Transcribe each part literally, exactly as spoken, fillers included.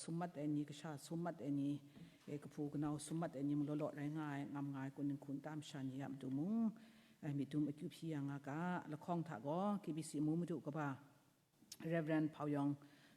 sum mat ai ni, kasha sum mat ai ni, e, kahpu kanau sum mat ai ni mung law law rai nga ai, ngam nga ai kun dinghku nta masha ni a matu mung, e, myit dum akyu hpyi ya nga ga. Lahkawng hta gaw K B C amu madu kaba Rev. Hpau Yawng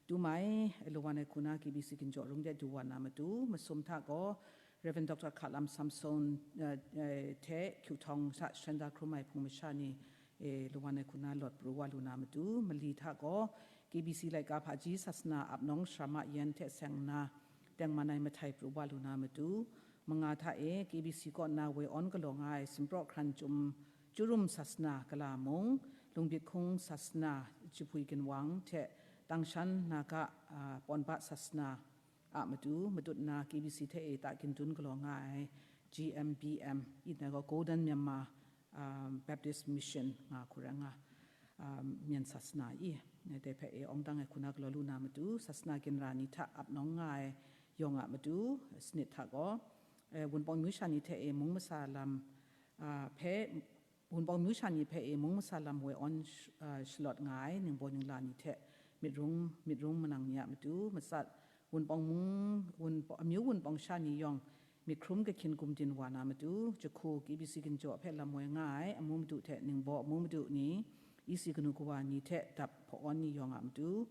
Tumai, e, Lawan ai hku na K B C ginjaw rung de du wa na matu, masum hta gaw Rev. Doctor Hkalam Samson, e, e, hte Hkyuhtawng hta shan da hkrum ai hpung masha ni, e, Lawan ai hku na lawt pru wa lu na matu, mali hta gaw K B C laika hpaji sasana ap nawng sara ma yan hte seng nna tengman ai mahtai pru wa lu na matu, manga hta e K B C kaw na woi awn galaw nga ai Simpraw hkran chyum, Churum sasana gala mung, Lungbit hkung sasana jahpwi ginwang hte Tangshan Naga, a, Pawnba sasana a matu, matut nna K B C hte e ta gindun galaw nga ai G M B M, i na gaw Golden Myanmar, um, Baptist Mission nga hku rai nga, um, myen sasana i, dai hpe e awng dang ai hku na galaw lu na matu, sasana ginra ni hta ap nawng nga ai yawng a matu, sanit hta gaw, e, Wunpawng myu sha ni hte e mung masa lam, a, hpe, Wunpawng myu sha ni hpe e mung masa lam woi awn sh-, a, shalawt nga ai ningbaw ningla ni hte myit rung, myit rung manang ni a matu, matsat, Wunpawng mung, Wunpawng, amyu Wunpawng sha ni yawng myit hkrum kahkyin gumdin wa na matu, jahku K B C ginjaw hpe lam woi nga ai amu madu hte ningbaw amu madu ni, E C kanu kawa ni hte dap hpaw awn ni yawng a matu,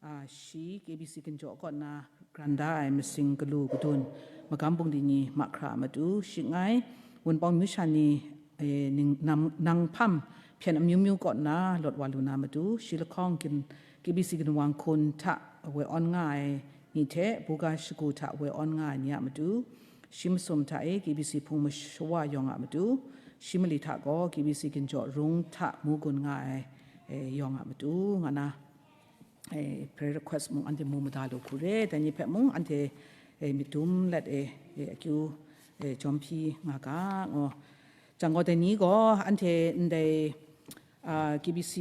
a, shi K B C ginjaw kaw na gran da ai masing galu gadun, magam bungli ni mahkra a matu, shi ngai, Wunpawng myu sha ni, e, ning-, nang, nang hpam hpyen amyu myu kaw na lawt wa lu na matu, shi lahkawng gin-, K B C ginwang hkun hta woi awn nga ai ni hte buga shagu hta woi awn nga ai ni a matu, shi masum hta e K B C hpung mashawa yawng a matu, shi mali hta gaw K B C ginjaw rung hta mu gun nga ai, e, yawng a matu, nga na, e, prayer request mung anhte mu mada lu hku re, dai ni hpe mung anhte, e, myit dum let e, e, akyu, e, jawm hpyi nga ga, ngaw. Jang gaw, dai ni gaw anhte ndai, a, K B C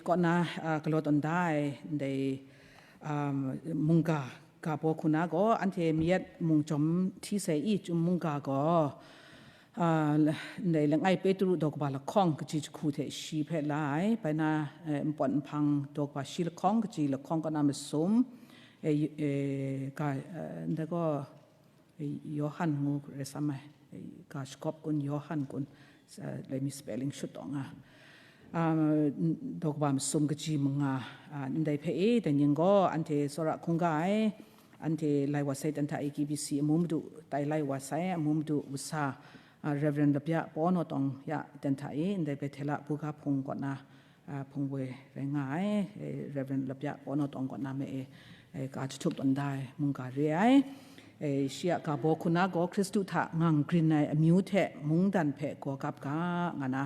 kaw na, a, galaw tawn da ai ndai, um, mungga ga baw hku na gaw, anhte mayat mung jawm hti sai i, Chyum mungga gaw, a, ndai langai Petru daw kaba lahkawng kaji jahku hte shi hpe la ai, bai na, e, npawt nhpang daw kaba shi lahkawng kaji lahkawng kaw na masum, e, e, ga, e, ndai gaw, e, Yohan ngu rai sam ai, e, ga shagawp kun, Yohan kun, sa, let me spelling shut taw nga. A, daw kaba masum kaji manga, a, ndai hpe e, dai ning gaw anhte tsawra hkungga ai, anhte lai wa sai dan hta e K B C amu madu tai lai wa sai, amu madu usa, a, Rev. Lapya Paw Naw Tawng ya dan hta e, ndai Bethela buga hpung kaw na, a, hpung woi rai nga ai, e, Rev. Lapya Paw Naw Tawng kaw na me e, e, ka jahtuk tawn da ai mungga re ai. E, shi a ga baw hku na gaw Hkristu hta ngang grin ai amyu hte mungdan hpe gaw gap ga, nga na,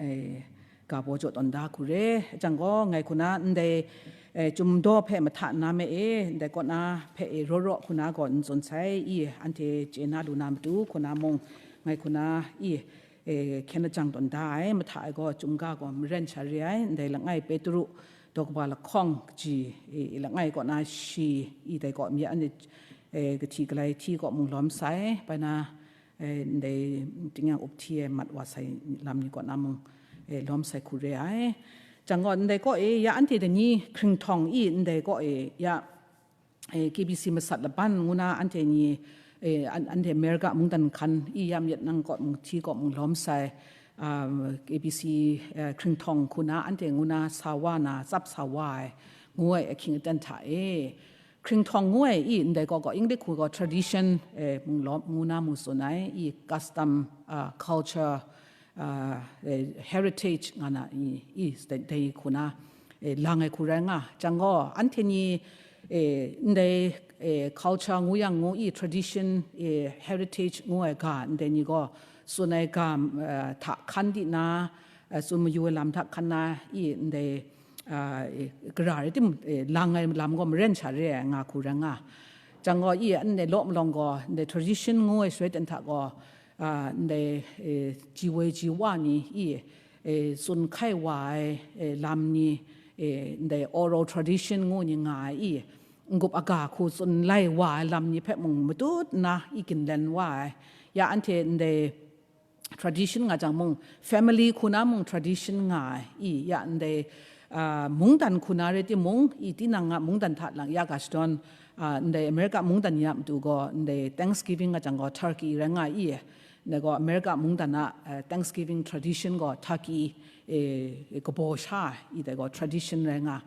e, ga baw jaw tawn da hku re. Jang gaw, ngai hku na ndai, e, Chyum daw hpe mahta nna me e, ndai kaw na hpe e raw raw hku na gaw n tsun sai, i, anhte chye na lu na matu hku na mung, ngai hku na, i, e, hkyen lajang tawn da ai, mahta ai gaw Chyum ga gaw maren sha re ai, ndai langai Petru daw kaba lahkawng kaji, e, langai kaw na shi, i, dai kaw mi anhte, e, kahti galai hti kaw mung lawm sai, bai na, e, ndai tingnyang up hti e mat wa sai lam ni kaw na mung, e, lawm sai hku re ai. Jang gaw, ndai kaw e ya anhte dai ni hkringhtawng i, ndai kaw e ya, e, K B C masat laban ngu na anhte ni, e, an-, anhte America mungdan hkan i ya myit nang kaw mung hti kaw mung lawm sai, um, K B C, e, hkringhtawng hku na anhte ngu na sa wa na, tsap sa wa ai, ngu ai ahkying aten hta e. Hkringhtawng ngu ai i, ndai gaw gaw, English hku gaw tradition, e, mung lawm ngu na mung tsun ai, i, custom, a, culture, a, e, heritage nga na i, i, dai, dai hku na, e, lang ai hku rai nga. Jang gaw, anhte ni, e, ndai, e, culture ngu yang ngu i, tradition, e, heritage ngu ai ga, ndai ni gaw tsun ai ga, e, hta hkan di na, e, tsun mayu ai lam hta hkan na i, ndai, a, e, gara rai tim, e, lang ai lam gaw maren sha re ai nga hku rai nga. Jang gaw i, ndai law malawng gaw, ndai tradition ngu ai shaloi ten hta gaw, a, ndai, e, ji woi ji wa ni i, e, tsun hkai wa ai, e, lam ni, e, ndai oral tradition ngu ni nga ai i, n-gup aga hku tsun lai wa ai lam ni hpe mung matut nna i ginlen wa ai. Ya anhte ndai tradition nga jang mung, family hku na mung tradition nga ai, i ya ndai, a, mungdan hku na rai timung, i tinang a mungdan hta lang ya ga shadawn, A, ndai America mungdan ni a matu gaw, ndai Thanksgiving a jang gaw turkey rai nga i. Ndai gaw America mungdan a, eh, Thanksgiving tradition gaw turkey, eh, kabaw sha i, dai gaw tradition rai nga.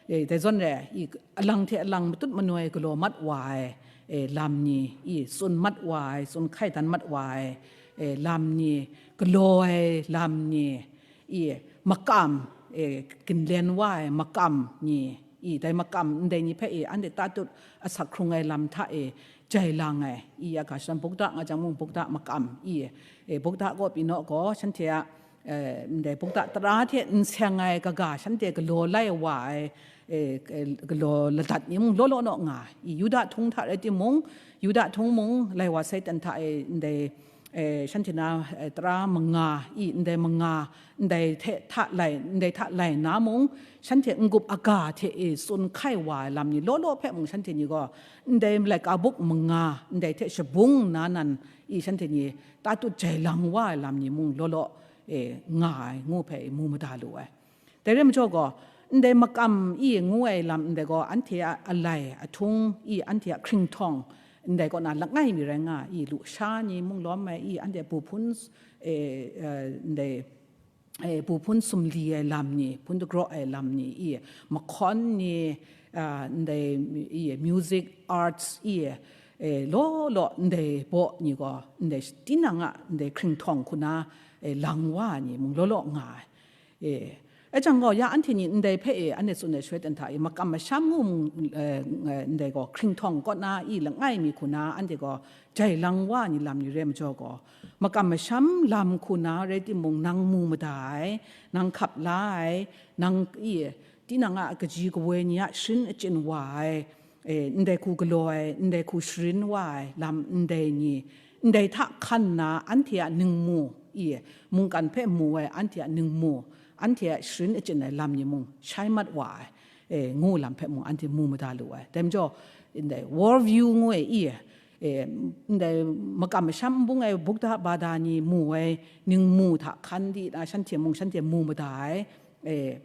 Eh, dai zawn re i, alang hte alang matut manoi galaw mat wa ai, eh, lam ni i, tsun mat wa ai, tsun hkai dan mat wa ai, eh, lam ni, galaw ai lam ni, i, makam, eh, ginlen wa ai makam ni, i, dai makam ndai ni hpe i, anhte tatut asak hkrung ai lam hta e jai lang ai, i, a ga shan bukda nga jang mung bukda makam, i, e, bukda kaw pyi naw gaw, shanhte a, eh, ndai bukda tara hte n seng ai kaga shanhte galaw lai wa ai, eh, eh, galaw ladat ni mung law law naw nga, i, Yuda htung hta rai timung, Yuda htung mung lai wa Satan hta e ndai eh, shanhte na, eh, tara manga i, ndai manga, ndai hte hta lai, ndai hta lai na mung, shanhte n-gup aga hte e tsun hkai wa ai lam ni law law hpe mung, shanhte ni gaw ndai laika buk manga, ndai hte shabung nna nan i, shanhte ni tatut jai lang wa ai lam ni mung law law, eh, nga ai ngu hpe mu mada lu ai. Dai rai majaw gaw, ndai makam i ngu ai lam ndai gaw, anhte a alai, ahtung i, anhte a hkringhtawng ndai kaw na langai mi rai nga i, lusha ni mung lawm ai i, anhte a buhpun, eh, eh, ndai, eh, buhpun sumli ai lam ni, hpun dagraw ai lam ni i, mahkawn ni, ah, ndai i, music arts i, eh, law law ndai baw ni gaw, ndai tinang a ndai hkringhtawng hku na, eh, lang wa ni mung law law nga ai. E, e jang gaw, ya anhte ni ndai hpe e, anhte tsun ai shaloi ten hta e, makam masham ngu mung, eh, eh, ndai gaw, hkringhtawng kaw na i langai mi hku na, anhte gaw jai lang wa ni lam ni re majaw gaw, makam masham lam hku na rai timung, nang mu mada ai, nang hkap la ai, nang i, tinang a kaji kawoi ni a sharin achyin wa ai, e, ndai hku galaw ai, ndai hku sharin wa ai lam ndai ni, ndai hta hkan nna anhte a ningmu, i, mungkan hpe mu ai anhte a ningmu, anhte a sharin achyin ai lam ni mung shai mat wa ai, e, ngu lam hpe mung anhte mu mada lu ai. Dai majaw, ndai world view ngu ai, i, e, ndai makam masham n bung ai bukda bada ni mu ai ningmu hta hkan di na, shanhte mung shanhte mu mada ai, e,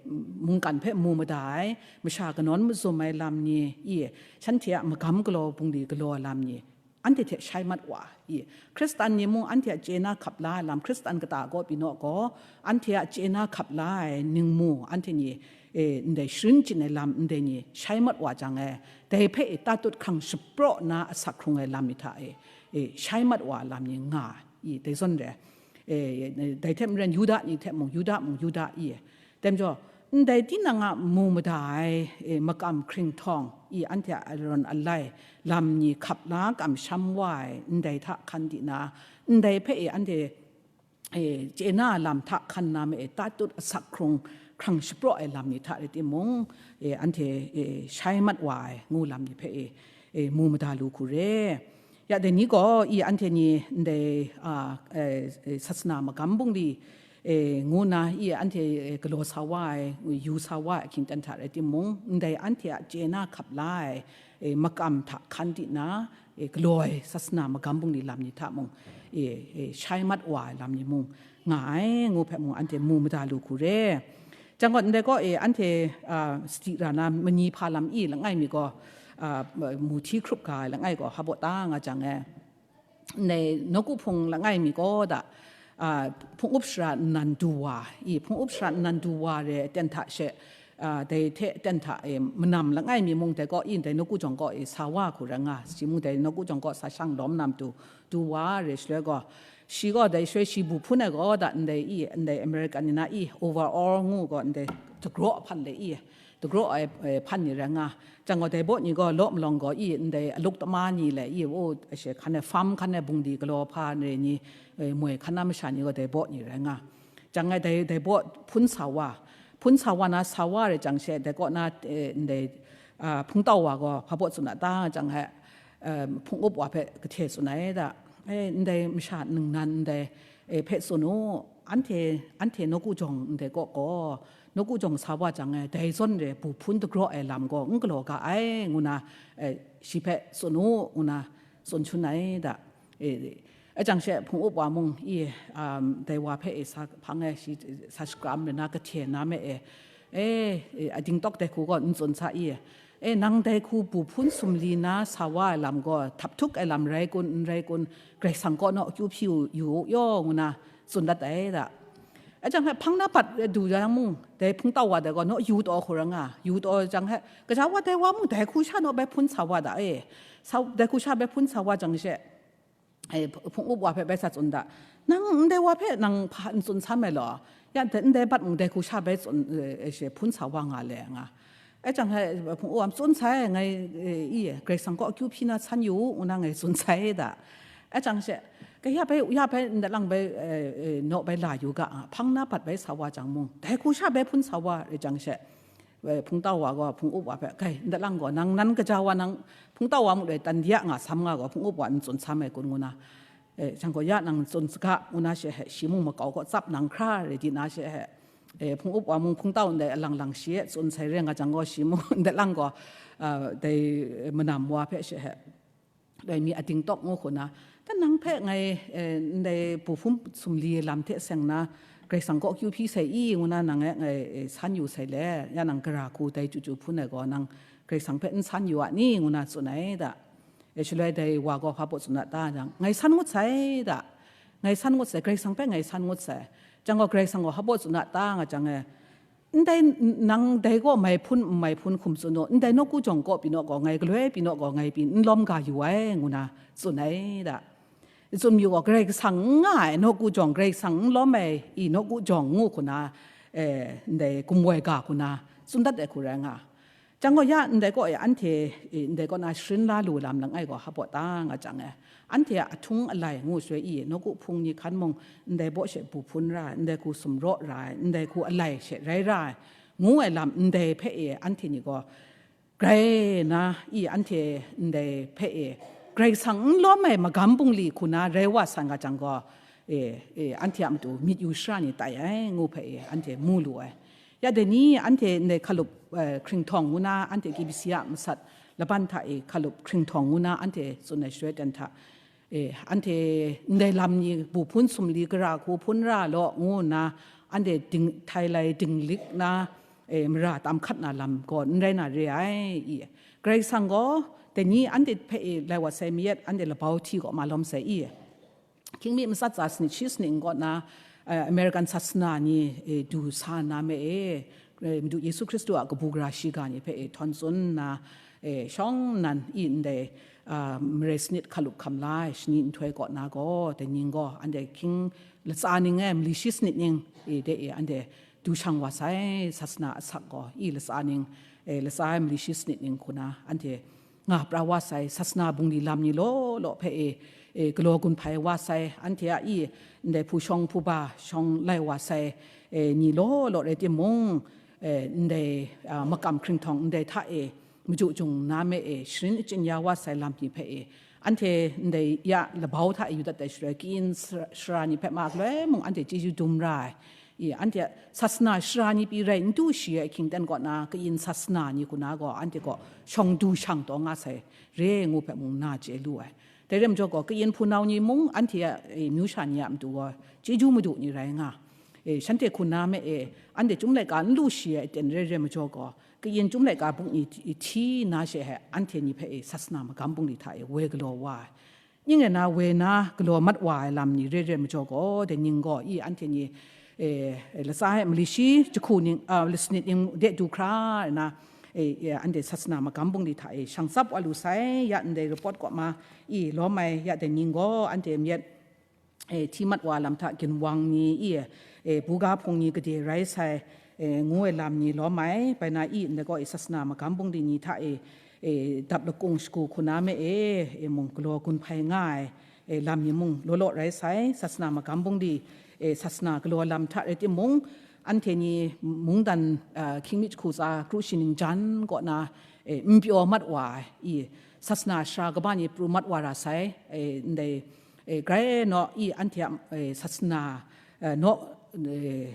mungkan hpe mu mada ai, masha kanawn mazum ai lam ni, i, shanhte a magam galaw bungli galaw ai lam ni, anhte hte shai mat wa, i, Hkristan ni mung anhte a chye na hkap la ai lam, Hkristan kata kaw pyi naw gaw, anhte a chye na hkap la ai ningmu, anhte ni, e, ndai sharin chyin ai lam ndai ni shai mat wa jang e, dai hpe e tatut hkrang shapraw na asak hkrung ai lam ni hta e, e, shai mat wa ai lam ni nga, i, dai zawn re. E, dai hte maren Yuda ni hte mung, Yuda mung Yuda i, dai majaw, ndai tinang a mu mada ai, e, makam hkringhtawng i, anhte a arawn alai lam ni hkap la kamsham wa ai, ndai hta hkan di na, ndai hpe e, anhte, e, chye na lam hta hkan na ma e, tatut asak hkrung hkrang shapraw ai lam ni hta rai timung, e, anhte, e, shai mat wa ai ngu lam ni hpe e, e, mu mada lu hku re. Ya dai ni gaw, i, anhte ni ndai, a, e, e, sasana magam bungli, e, ngu na, i, anhte, e, galaw sa wa ai, yu sa wa ai ahkying ten hta rai timung, ndai anhte a chye na hkap la ai, e, makam hta hkan di na, e, galaw ai sasana magam bungli lam ni hta mung, e, e, shai mat wa ai lam ni mung nga ai, ngu hpe mung anhte mu mada lu hku re. Jang gaw, ndai gaw, e, anhte, a, sadi ra na mani hpa lam i langai mi gaw, a, mu hti hkrup ga ai langai gaw, hpa baw ta nga jang e, ndai nawku hpung langai mi gaw da, a, hpung up shara nnan du wa, i, hpung up shara nnan du wa re aten hta she, a, dai hte aten hta, e, manam langai mi mung dai gaw, i, ndai nawku jawng gaw, e, sa wa hku rai nga, shi mung dai nawku jawng gaw sa shang lawm na matu, du wa re shaloi gaw, shi gaw dai shaloi shi bu hpun ai gaw da, ndai i, ndai American ni na i, overall ngu gaw, ndai dagraw hpan le i, dagraw ai, e, hpan ni rai nga. Jang gaw dai baw ni gaw law malawng gaw i, ndai aluk tama ni le i, o, ashe hkan ai farm hkan ai bungli galaw hpa re ni, e, moi hkan na masha ni gaw dai baw ni rai nga. Jang ai dai, dai baw hpun sa wa, hpun sa wa na sa wa re jang she, dai kaw na, e, ndai, a, hpungtau wa gaw hpa baw tsun a ta jang ai, e, hpung up wa hpe kahte tsun ai da, e, ndai masha ningnan ndai, e, hpe tsun u, anhte, anhte nawku jawng ndai kaw gaw, nawku jawng sa wa jang e, dai zawn re bu hpun dagraw ai lam gaw n galaw ga ai, ngu na, e, shi hpe tsun u, ngu na tsun shun ai da. E, e jang she hpung up wa mung i, um, dai wa hpe e sa hpang e shi sa shakram re na kahte na me e, e, e, ading tawk dai hku gaw n tsun sa i, E, nang dai hku bu hpun sumli na sa wa ai lam gaw, htap htuk ai lam rai kun, n rai kun, Karai Kasang kaw naw akyu hpyi yu u yaw, ngu na tsun dat ai da. Ai jang he, hpang na bat du jang mung, dai hpungtau wa dai gaw, naw yu taw hku ra nga, yu taw jang he, gaja wa dai wa mung, dai hku sha naw bai hpun sa wa da e, sa, dai hku sha bai hpun sa wa jang she, e, hpung up wa hpe bai sa tsun da, nang ndai wa hpe nang hpa n tsun san ai law, ya, ndai bat mung dai hku sha bai tsun, e, e, she hpun sa wa nga le nga. Ai jang he, hpung up wa tsun sai, ngai, e, i, Karai Kasang kaw akyu hpyi na san yu u, ngu na ngai tsun sai da. Ai jang she, kaya bai, ya bai, ndat lang bai, e, e, naw bai la yu ga, hpang na bat bai sa wa jang mung, dai hku sha bai hpun sa wa, rai jang she, e, hpungtau wa gaw, hpung up wa hpe, kai, ndat lang gaw, nang nan kaja wa nang, hpungtau wa mung dai tan di a nga sam nga gaw, hpung up wa n tsun sam ai kun, ngu na, e, jang gaw, ya nang tsun saga, ngu na she he, shi mung makau kaw tsap nang hkra rai di na she he, e, hpung up wa mung hpungtau ndai alang lang shi e tsun sai re nga jang gaw, shi mung ndat lang gaw, a, dai manam wa hpe she he, dai mi a dingtawk ngu hku na, dan nang hpe ngai, e, ndai bu hpun sumli lam hte seng na, Karai Kasang kaw akyu hpyi sai i, ngu na nang e ngai, e, san yu sai le, ya nang gara hku dai chyu chyu hpun ai gaw, nang Karai Kasang hpe n san yu a ni, ngu na tsun ai da. E, shaloi dai wa gaw hpa baw tsun a ta jang, ngai san ngut sai da, ngai san ngut sai, Karai Kasang hpe ngai san ngut sai. Jang gaw Karai Kasang gaw hpa baw tsun a ta nga jang e, ndai, nang dai gaw mai hpun n mai hpun hkum tsun u, ndai nawku jawng kaw pyi naw gaw, ngai galoi pyi naw gaw, ngai pyi n lawm ga yu ai, ngu na tsun ai da. Tsun yu gaw, Karai Kasang n nga ai nawku jawng, Karai Kasang n lawm ai i nawku jawng ngu hku na, e, ndai gumwoi ga hku na tsun dat ai hku rai nga. Jang gaw ya ndai kaw e anhte, e, ndai kaw na sharin la lu lam langai gaw hpa baw ta nga jang e, anhte a ahtung alai ngu shaloi i, nawku hpung ni hkan mung ndai baw she bu hpun ra ai, ndai hku sumraw ra ai, ndai hku alai she rai ra ai, ngu ai lam ndai hpe e anhte ni gaw, grai na i anhte ndai hpe e, Karai Kasang n lawm ai magam bungli hku na rai wa san ga jang gaw, e, e, anhte a matu myit yu shara ni tai ai, ngu hpe e, anhte mu lu ai. Ya dai ni anhte ndai hkalup, e, hkringhtawng ngu na, anhte K B C a masat laban hta e hkalup hkringhtawng ngu na, anhte tsun ai shaloi ten hta, e, anhte ndai lam ni bu hpun sumli gara hku hpun ra law, ngu nna, anhte ding, htai lai dinglik na, e, mara tam hkat na lam gaw n rai na re ai, i. Karai Kasang gaw, dai ni anhte hpe e lai wa sai mayat, anhte labau hti gaw ma lawm sai, i. Hkying mi matsat tsa sanit shi sanit n kaw na, eh, American sasana ni, eh, du sa na me e, eh, Madu Yesu Hkristu a kabu gara shiga ni hpe, eh, htawn tsun nna, eh, shawng nnan i ndai, ah, marai sanit hkalup hkam la ai shani nhtoi kaw na gaw, dai ning gaw, anhte hkying latsa ning e, mali shi sanit ning, eh, de e, anhte du shang wa sai, sasana asak gaw, i latsa ning, eh, latsa ai mali shi sanit ning hku na, anhte nga pra wa sai, sasana bungli lam ni law law hpe e, e, galaw gun hpai wa sai, anhte a i ndai hpu shawng hpu ba shawng lai wa sai, e, ni law law rai timung, e, ndai, a, makam hkringhtawng ndai hta e, maju jung na me e, sharin achyin ya wa sai lam ni hpe e, anhte ndai ya labau hta e yu dat ai shaloi, kayin sara, sara ni hpe ma galoi mung anhte chyeju dum ra ai, i, anhte a sasana sara ni pyi rai n du shi ai ahkying ten kaw na, kayin sasana ni hku na gaw, anhte gaw shawng du shang taw nga sai, re ngu hpe mung na chye lu ai. Dai rai majaw gaw, kayin hpunau ni mung, anhte a, e, myu sha ni a matu gaw, chyeju madu ni rai nga. E, shanhte hku na me e, anhte chyum laika n lu shi ai aten rai rai majaw gaw, kayin chyum laika bungli hti na she he, anhte ni hpe e, sasana magam bungli hta e, woi galaw wa ai. Ning rai na, woi na galaw mat wa ai lam ni re re majaw gaw, dai ning gaw, i, anhte ni, e, latsa e mali shi jahku ning, a, lasanit ning de du hkra nna, e, e, anhte sasana magam bungli hta e shang tsap wa lu sai, ya ndai report kaw ma, i, lawm ai, ya dai ning gaw, anhte myit, e, hti mat wa lam hta ginwang ni, i, e, buga hpung ni gade rai sai, e, ngu ai lam ni lawm ai, bai na i, ndai gaw, e, sasana magam bungli ni hta e, e, dap lakung shagu hku na me e, e, mung galaw gun hpai nga ai, e, lam ni mung law law rai sai, sasana magam bungli, e, sasana galaw lam hta rai timung, anhte ni mungdan, a, hkying mi jahku tsa kru shi ning jan kaw na, e, n pyaw mat wa ai, i, sasana sara kaba ni pru mat wa ra sai, e, ndai, e, grai naw, i, anhte a, e, sasana, e, naw, e,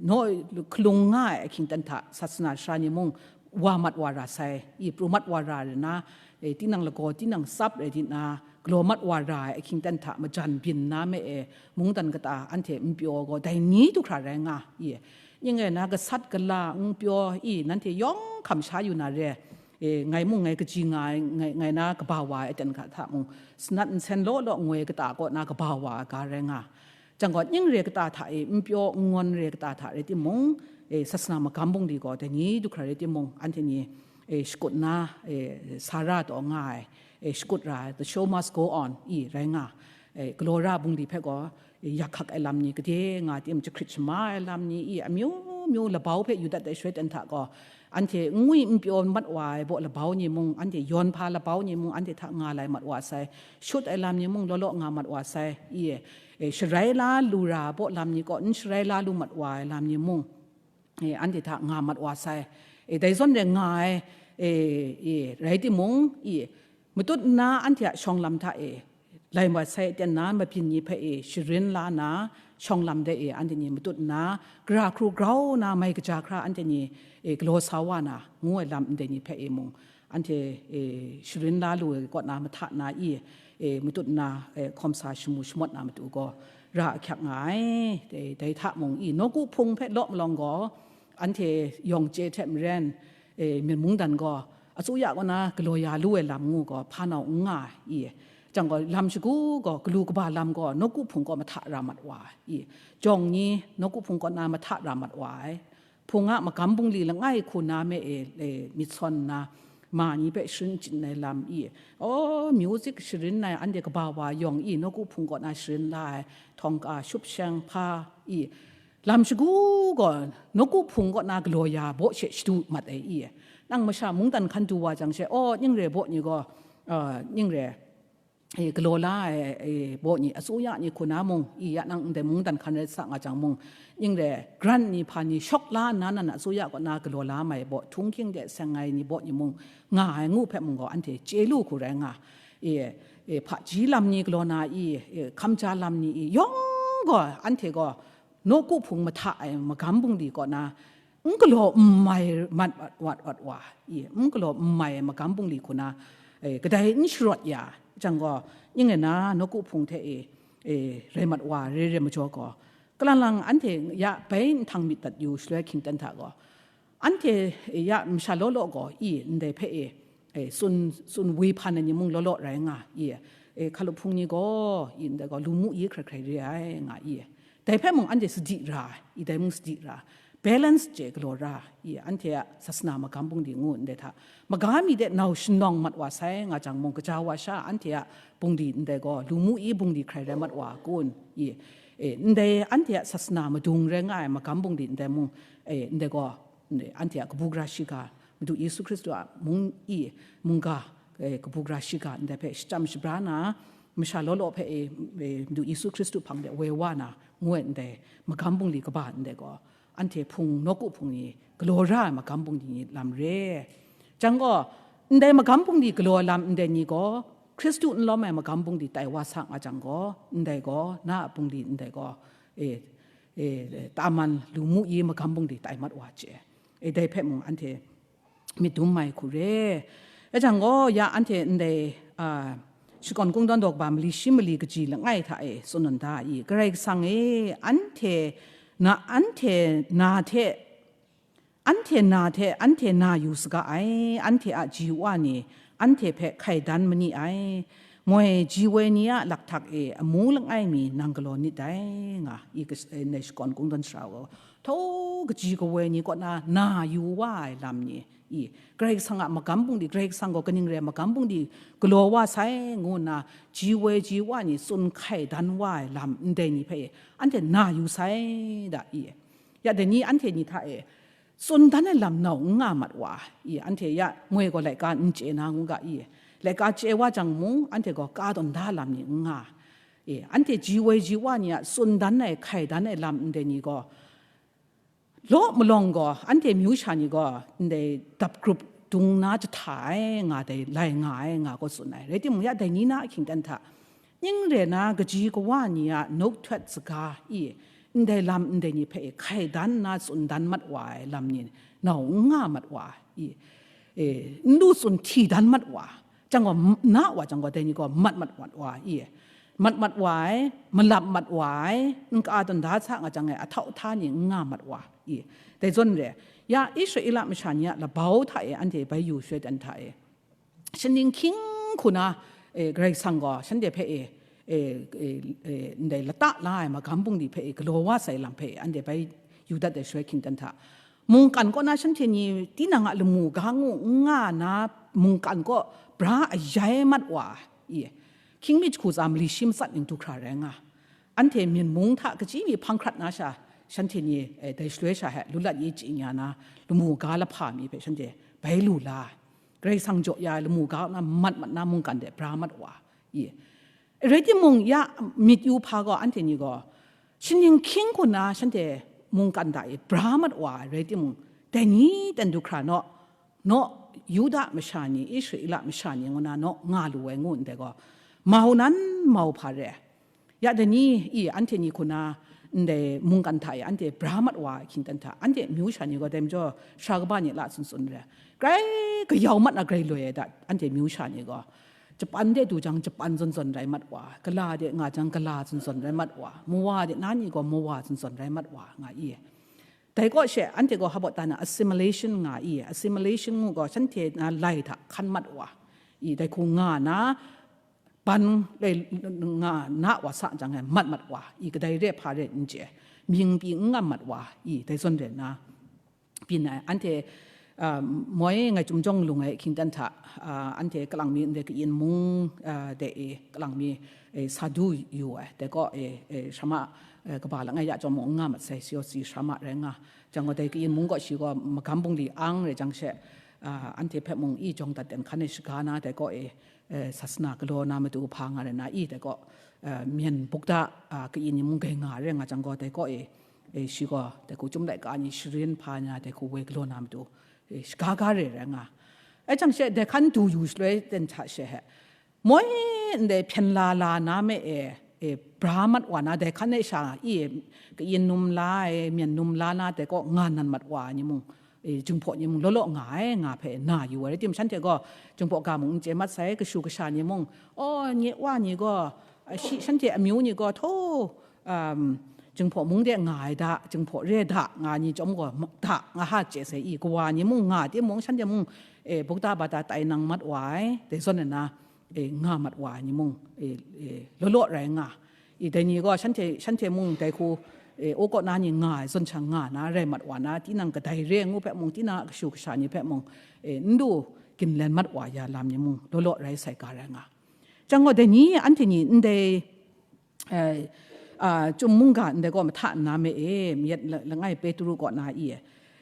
naw hkalung nga ai ahkying ten hta sasana sara ni mung wa mat wa ra sai, i, pru mat wa ra rai na, e, tinang lagaw, tinang tsap rai di na, galaw mat wa ra ai ahkying ten hta majan byin na me e, mungdan kata anhte n pyaw gaw, dai ni du hkra rai nga, i, ning rai na, gasat gala n pyaw, i, nanhte yawng hkam sha yu na re, E, ngai mung ngai kaji nga ai, ngai, ngai na kaba wa ai aten hta mung, sanat nsen law law ngoi kata kaw na kaba wa ai ga rai nga. Jang gaw, ning re kata hta e, n pyaw n ngawn re kata hta rai timung, e, sasana magam bungli gaw, dai ni du hkra rai timung, anhte ni, e, shakut na, e, Sara taw nga ai, e, shakut ra ai, the show must go on, i, rai nga. E, galaw ra bungli hpe gaw, e, yak hkak ai lam ni, gade nga tim jahkrit shama ai lam ni, i, amyu myu labau hpe yu dat ai shaloi ten hta gaw, anhte n ngwi n pyaw mat wa ai baw labau ni mung, anhte yawn hpa labau ni mung, anhte hta nga lai mat wa sai, shut ai lam ni mung, law law nga mat wa sai, i, e, sharai la lu ra baw lam ni kaw, n sharai la lu mat wa ai lam ni mung, e, anhte hta nga mat wa sai. E, dai zawn re nga ai, e, e, rai timung, i, matut nna anhte a shawng lam hta e, lai mat sai aten na mabyin ni hpe e, sharin la na, shawng lam de e, anhte ni matut nna, gara hkru grau na mai kaja hkra anhte ni, e, galaw sa wa na, ngu ai lam ndai ni hpe e mung, anhte, e, sharin la lu ai kaw na mahta na i, e, matut nna, e, hkawm sa shamu shamawt na matu gaw, ra ahkyak nga ai. Dai, dai hta mung i, nawku hpung hpe law malawng gaw, anhte yawng chye hte maren, e, myen mungdan gaw, atsuya kaw na galaw ya lu ai lam ngu gaw, hpa nau n nga ai, i, jang gaw, lam shagu gaw, galu kaba lam gaw, nawku hpung kaw mahta ra mat wa ai, i, jawng ni nawku hpung kaw na mahta ra mat wa ai. Hpung a magam bungli langai hku na me e, e, myit sawn nna, ma ni hpe sharin chyin ai lam i, aw, music sharin ai, anhte kaba wa yawng i, nawku hpung kaw na sharin la ai, htawng ka, shup sheng hpa i, lam shagu gaw, nawku hpung kaw na galaw ya baw she shadu mat ai i, nang masha mungdan hkan du wa jang she, aw, ning re baw ni gaw, a, ning re, e, galaw la ai, e, baw ni, atsuya ni hku na mung, i ya nang ndai mungdan hkan rai sa nga jang mung, ning re, grant ni hpa ni shawk la nna nan atsuya kaw na galaw la mai baw, htunghking de seng ai ni baw ni mung, nga ai ngu hpe mung gaw, anhte chye lu hku rai nga. E, e, hpaji lam ni galaw na i, e, hkamja lam ni i, yawng gaw, anhte gaw, nawku hpung mahta ai magam bungli kaw na, n galaw n mai mat wat, wat, wat wa, i, n galaw n mai ai magam bungli hku na, e, kadai n sharawt ya, jang gaw, ning e na nawku hpung hte e, e, rai mat wa, re re majaw gaw, kalang lang anhte ya bai nhtang myit dat yu shaloi hkying ten hta gaw, anhte ya masha law law gaw, i, ndai hpe e, e, tsun, tsun woi hpan ai ni mung law law rai nga, i, e, hkalup hpung ni gaw, i, ndai gaw, lu mu i hkrai hkrai re ai, nga, i, dai hpe mung anhte sadi ra ai, i, dai mung sadi ra, balance chye galaw ra, i, anhte a sasana magam bungli ngu ndai hta, maga mi de nau shanawng mat wa sai nga jang mung, gaja wa sha anhte a bungli ndai gaw, lu mu i bungli hkrai rai mat wa kun, i, e, ndai anhte a sasana madung rai nga ai magam bungli ndai mung, e, ndai gaw, anhte a kabu gara shiga, Madu Yesu Hkristu a mung i, mungga, e, kabu gara shiga ndai hpe shachyam shabra na, masha law law hpe e, e, Madu Yesu Hkristu hpang de woi wa na, ngu ai ndai, magam bungli kaba ndai gaw, anhte hpung, nawku hpung ni galaw ra ai magam bungli ni lam re. Jang gaw, ndai magam bungli galaw ai lam ndai ni gaw, Hkristu n lawm ai magam bungli tai wa sa nga jang gaw, ndai gaw, na a bungli ndai gaw, e, e, taman lu mu i magam bungli tai mat wa chye. E, dai hpe mung anhte myit dum mai hku re. E jang gaw, ya anhte ndai, a, shakawn kungdawn daw kaba mali shi mali kaji langai hta e tsun nawn da i, Karai Kasang e, anhte na, anhte na hte, anhte na hte, anhte na yu saga ai, anhte a ji wa ni, anhte hpe hkai dan ma ni ai, moi ji woi ni a lakhtak e amu langai mi nang galaw nit dai, nga i, kas-, e, ndai shakawn kungdawn sara gaw, htaw kaji kawoi ni kaw na, na yu wa ai lam ni, i, Karai Kasang a magam bungli, Karai Kasang gaw kaning re ai magam bungli galaw wa sai, ngu nna, ji woi ji wa ni tsun hkai dan wa ai lam ndai ni hpe, anhte na yu sai da, i. Ya dai ni anhte ni hta e, tsun dan ai lam nau n nga mat wa, i, anhte ya moi gaw laika n chye na ngu ga, i, laika chye wa jang mung, anhte gaw ka tawn da lam ni n nga, i, anhte ji woi ji wa ni a tsun dan ai, hkai dan ai lam ndai ni gaw, law malawng gaw, anhte myu sha ni gaw, ndai dap grup dung na jahta ai, nga dai, lai nga ai, nga gaw tsun ai. Rai timung, ya dai ni na ahkying dan hta, ning re na kaji kawa ni a nawk htawt saga i, ndai lam ndai ni hpe hkai dan nna tsun dan mat wa ai lam ni, nau n nga mat wa i, e, n lu tsun hti dan mat wa, jang gaw, m-, na wa jang gaw, dai ni gaw mat mat mat wa i, mat mat wa ai, malap mat wa ai, n ka tawn da sa nga jang e, ahtau ahta ni n nga mat wa i, dai zawn re, Ya Israela masha ni a labau hta e anhte bai yu shaloi dan hta e, shaning hkying hku na, e, Karai Kasang gaw shanhte hpe e, e, e, e, ndai lata la ai magam bungli hpe e galaw wa sai lam hpe e anhte bai yu dat ai shaloi hkying dan hta, mungkan kaw na shanhte ni tinang a lamu ga ngu n nga na, mungkan kaw bra ayai mat wa i, hkying mi jahku tsa mali shi matsat ning du hkra rai nga. Anhte myen mung hta kachyi mi hpang hkrat na sha, shanhte ni, eh, dai shaloi sha he lu lat ye chyi nga na, lamu ga lahpa mi hpe shanhte bai lu la ai. Karai Kasang jaw ya ai lamu ga na mat mat na mungkan de bra mat wa i. Rai timung, ya myit yu hpa gaw anhte ni gaw, shaning hkying hku na shanhte mungkan hta e bra mat wa ai rai timung, dai ni ten du hkra naw, naw, Yuda masha ni, Israela masha ni ngu na naw nga lu ai ngu ndai gaw, mau nan mau hpa re. Ya dai ni i anhte ni hku na ndai mungkan hta e anhte bra mat wa ai hkying dan hta, anhte amyu sha ni gaw dai majaw sara kaba ni la tsun tsun re. Grai kayau mat na grai loi ai dat, anhte amyu sha ni gaw, Japan de du jang, Japan zawn zawn rai mat wa, gala de nga jang, gala zawn zawn rai mat wa, mawa de na ni gaw mawa zawn zawn rai mat wa nga i. Dai kaw she, anhte gaw hpa baw ta na assimilation nga i, assimilation ngu gaw shanhte na lai hta hkan mat wa i, dai hku nga na, ban lai nga na wa sa jang e mat mat wa i, kadai re hpa re n chye, mying pyi n ngam mat wa i, dai zawn re na, byin ai. Anhte, ah, moi ngai Chyum Jawng Lung ai hkying dan hta, ah, anhte kalang mi ndai kayin mung, ah, de e kalang mi, e, sa du yu ai. Dai kaw e, e, sara ma, e, kaba langai ya chyawm mung n nga mat sai, C O C sara ma rai nga. Jang gaw dai kayin mung kaw shi gaw magam bungli ang rai jang she, ah, anhte hpe mung i jawng dat ten hkan e shaga na, dai kaw e, e, sasana galaw na matu hpa nga rai na i, dai kaw, e, myen bukda, ah, kayin ni mung gai nga rai nga jang gaw, dai kaw e, e, shi gaw dai hku Chyum laika ni sharin hpa na, dai hku woi galaw na matu, e, shaga ga re rai nga. Ai jang she, dai hkan du yu shaloi ten hta she he, moi ndai hpyen la la na me e, e, bra mat wa na, dai hkan e sha i, e, kayin num la ai, myen num la na, dai kaw nga nan mat wa ai ni mung, e, Jinghpaw ni mung law law nga ai, nga hpe na yu ai. Rai tim, shanhte gaw Jinghpaw ga mung n chye mat sai, kashu kasha ni mung, aw, nye wa ni gaw, a, shi, shanhte amyu ni gaw, htaw, um, Jinghpaw mung de nga ai da, Jinghpaw re da, nga ni chyawm gaw, ma-, da, nga ha chye sai i, kawa ni mung nga timung, shanhte mung, e, bukda bada tai nang mat wa ai, dai zawn na, e, nga mat wa ai ni mung, e, e, law law rai nga. I, dai ni gaw shanhte, shanhte mung dai hku, e, o kaw na ni nga ai zawn sha nga na, rai mat wa na, tinang kadai re ngu hpe mung, tinang a kashu kasha ni hpe mung, e, n du ginlen mat wa ya lam ni mung, law law rai sai ga rai nga. Jang gaw, dai ni, anhte ni ndai, e, a, Chyum mungga ndai gaw mahta nna me e, myit la-, langai Petru kaw na i,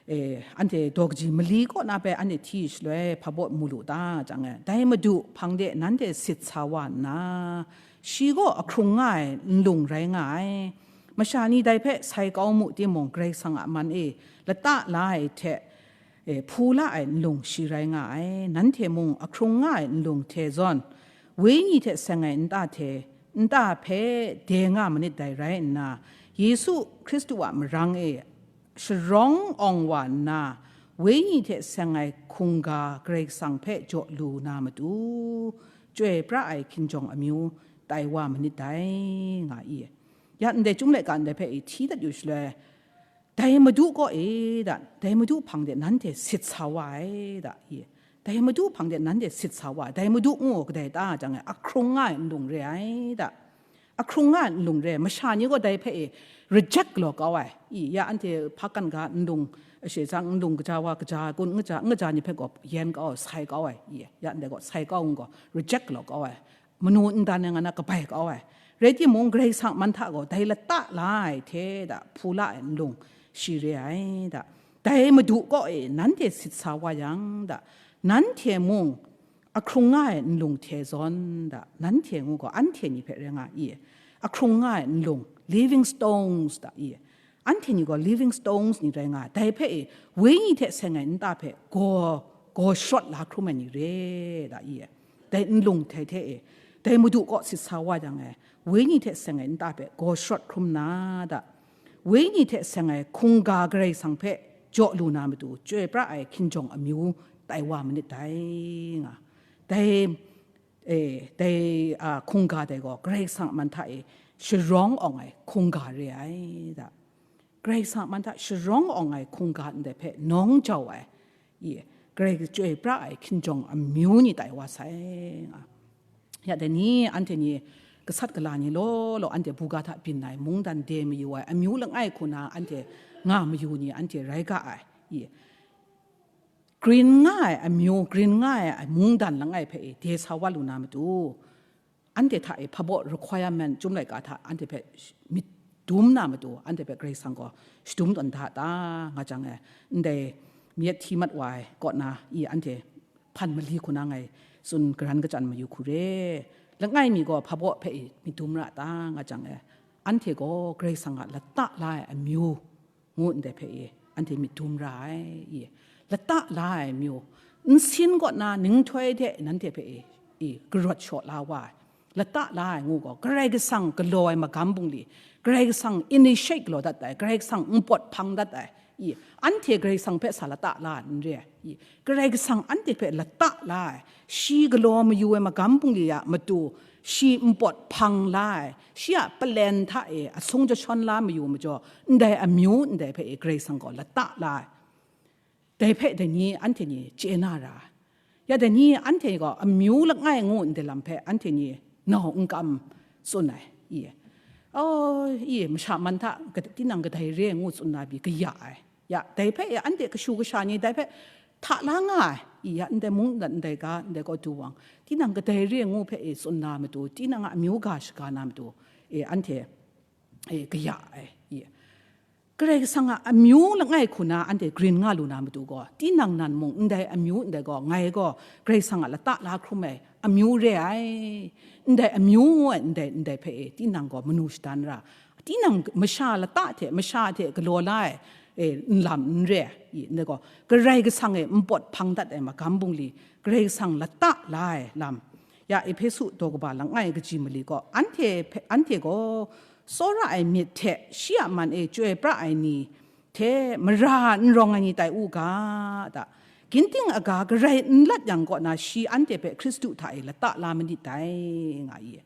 e, anhte daw kaji mali kaw na hpe anhte hti shaloi hpa baw mu lu ta jang e, dai Madu hpang de nanhte sit sa wa nna, shi gaw ahkrung nga ai nlung rai nga ai. Masha ni dai hpe sai kau mu timung, Karai Kasang a man e lata la ai hte, e, hpu la ai nlung shi rai nga ai. Nanhte mung ahkrung nga ai nlung hte zawn, Wenyi hte seng ai nta hte, nta hpe de nga manit dai rai nna, Yesu Hkristu a marang e sharawng awng wa nna, Wenyi hte seng ai hkungga Karai Kasang hpe jaw lu na matu, chyoi pra ai hkinjawng amyu tai wa manit dai, nga i. Ya ndai Chyum laika ndai hpe i hti dat yu shaloi, dai Madu kaw e da, dai Madu hpang de nanhte sit sa wa ai da, i. Dai Madu hpang de nanhte sit sa wa ai, dai Madu ngu kadai ta jang e, ahkrung nga ai nlung re ai da. Ahkrung nga ai nlung re ai, masha ni gaw dai hpe e reject galaw kau ai, i, ya anhte hpa kan ga nlung, ashe zang nlung kaja wa kaja kun n kaja, n kaja ni hpe gaw yen kau ai, sai kau ai, i, ya ndai gaw sai kau n gaw, reject galaw kau ai. Manu ndan e nga na kabai kau ai. Rai timung, Karai Kasang man hta gaw dai lata la ai hte da, hpu la ai nlung shi re ai da. Dai Madu kaw e nanhte sit sa wa yang da, nanhte mung ahkrung nga ai nlung hte zawn da, nanhte ngu gaw anhte ni hpe rai nga i, ahkrung nga ai nlung, living stones da i, anhte ni gaw living stones ni rai nga ai. Dai hpe e, Wenyi hte seng ai nta hpe gaw, gaw sharawt la hkrum ai ni re da i. Dai nlung hte hte e, dai Madu kaw sit sa wa jang e, Wenyi hte seng ai nta hpe gaw sharawt hkrum na da. Wenyi hte seng ai hkungga Karai Kasang hpe jaw lu na matu, chyoi pra ai hkinjawng amyu tai wa manit dai, nga. Dai, e, dai, a, hkungga dai gaw Karai Kasang a man hta e sharawng awng ai hkungga re ai da. Karai Kasang a man hta sharawng awng ai hkungga ndai hpe nawng jau ai, i, Karai chyoi pra ai hkinjawng amyu ni tai wa sai nga. Ya dai ni, anhte ni gasat gala ni law law, anhte buga hta byin ai mungdan de mayu ai amyu langai hku na anhte nga mayu ni anhte rai ga ai, i, grin nga ai amyu, grin nga ai mungdan langai hpe e de sa wa lu na matu, anhte hta e hpabaw requirement, chyum laika hta anhte hpe myit dum na matu, anhte hpe Karai Kasang gaw shadum tawn da ta nga jang e, ndai myit hti mat wa ai kaw na i anhte hpan mali hku na ngai tsun karan kachyan mayu hku re. Langai mi gaw hpabaw hpe i myit dum ra ta nga jang e, anhte gaw Karai Kasang a lata la ai amyu ngu ndai hpe i anhte myit dum ra ai, i, lata la ai amyu, nsin kaw na ninghtoi de nanhte hpe i, i, karawt shaw la wa ai, lata la ai ngu gaw, Karai Kasang galaw ai magam bungli, Karai Kasang initiate galaw dat ai, Karai Kasang npawt hpang dat ai, i, anhte Karai Kasang hpe sa lata la ai n re ai, i, Karai Kasang anhte hpe lata la ai, shi galaw mayu ai magam bungli a matu, shi npawt hpang la ai, shi a palen hta e asung jashawn la mayu majaw, ndai amyu ndai hpe e Karai Kasang gaw lata la ai. Dai hpe dai ni anhte ni chye na ra ai. Ya dai ni anhte gaw amyu langai ngu ndai lam hpe anhte ni nau n kam tsun ai, i, oh, i, masha man hta gad-, tinang kadai re ngu tsun na pyi kaya ai. Ya, dai hpe e anhte kashu kasha ni dai hpe hta la nga ai, i, ya, ndai mung, ndai ga, ndai gaw du wang, tinang kadai re ngu hpe e tsun na matu, tinang a amyu ga shaga na matu, e, anhte, e, kaya ai, i. Karai Kasang a amyu langai hku na anhte grin nga lu na matu gaw, tinang nan mung ndai amyu ndai gaw, ngai gaw Karai Kasang a lata la hkrum ai amyu re ai, ndai amyu ngu ai ndai, ndai hpe e tinang gaw manu shadan ra, tinang masha lata hte masha hte galaw la ai, e, nlam n re ai, i, ndai gaw Karai Kasang e npawt hpang dat ai magam bungli, Karai Kasang lata la ai lam. Ya Ehpesu daw kaba langai kaji mali gaw, anhte hpe, anhte gaw tsawra ai myit hte shi a man e chyoi pra ai ni hte mara n rawng ai ni tai u ga, da. Ginting aga garai n lat yang kaw na, shi anhte hpe Hkristu hta e lata la manit dai, nga i.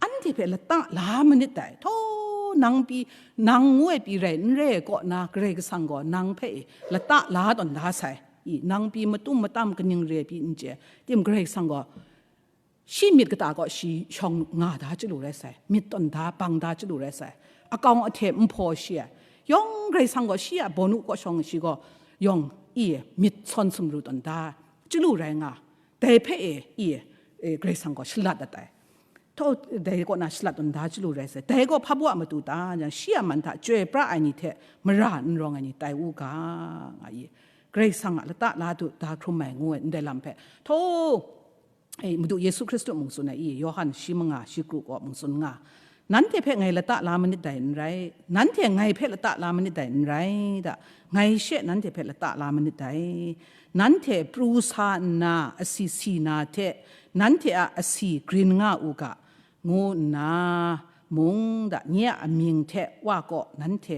Anhte hpe lata la manit dai. Htaw, nang pyi, nang ngu ai pyi rai n re ai kaw na, Karai Kasang gaw nang hpe e lata la tawn da sai. I, nang pyi matum matam kaning re pyi n chye. Tim Karai Kasang gaw shi myit kata kaw shi shawng nga da chyalu rai sai, myit tawn da bang da chyalu rai sai, akawng ahte nhpaw shi ai, yawng Karai Kasang gaw shi a bawnu kaw shawng shi gaw yawng i myit sawn sumru tawn da chyalu rai nga, dai hpe e, i, e, Karai Kasang gaw shalat dat ai. Htaw, dai kaw na shalat tawn da chyalu rai sai, dai gaw hpa baw a matu ta, yang shi a man hta chyoi pra ai ni hte mara n rawng ai ni tai u ga, nga i. Karai Kasang a lata la du da hkrum ai ngu ai ndai lam hpe, htaw, e, Madu Yesu Hkristu mung tsun ai i, Yawhan shi manga shi kru kaw mung tsun nga, nanhte hpe ngai lata la manit dai n rai, nanhte ngai hpe lata la manit dai n rai, da, ngai she nanhte hpe lata la manit dai, nanhte pru sa nna asi si na hte, nanhte a asi grin nga u ga, ngu nna, mung da, nye a amying hte Wa kaw nanhte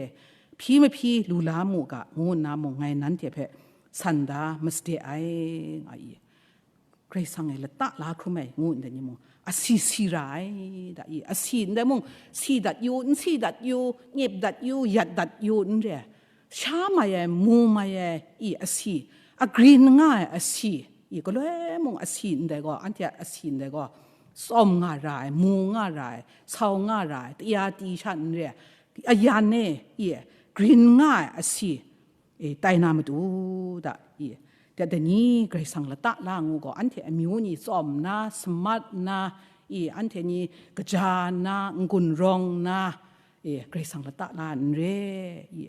hpyi mahpyi lu la mu ga, ngu nna mung ngai nanhte hpe san da masade ai, nga i. Karai Kasang e lata la hkrum ai ngu ndai ni mung, asi si ra ai, da i, asi ndai mung, si dat yu, n si dat yu, nyip dat yu, yat dat yu, n re ai, sha mai ai, mu mai ai, i, asi, agrin nga ai asi, i, galoi mung asi ndai gaw, anhte a asi ndai gaw, tsawm nga ra ai, mu nga ra ai, sau nga ra ai, taya ti sha n re ai, ayan e, i, grin nga ai asi, e, tai na matu da, i, dai ni Karai Kasang lata la ngu gaw, anhte amyu ni tsawm nna, samat nna, i, anhte ni kaja nna, n-gun rawng nna, e, Karai Kasang lata la n re, i,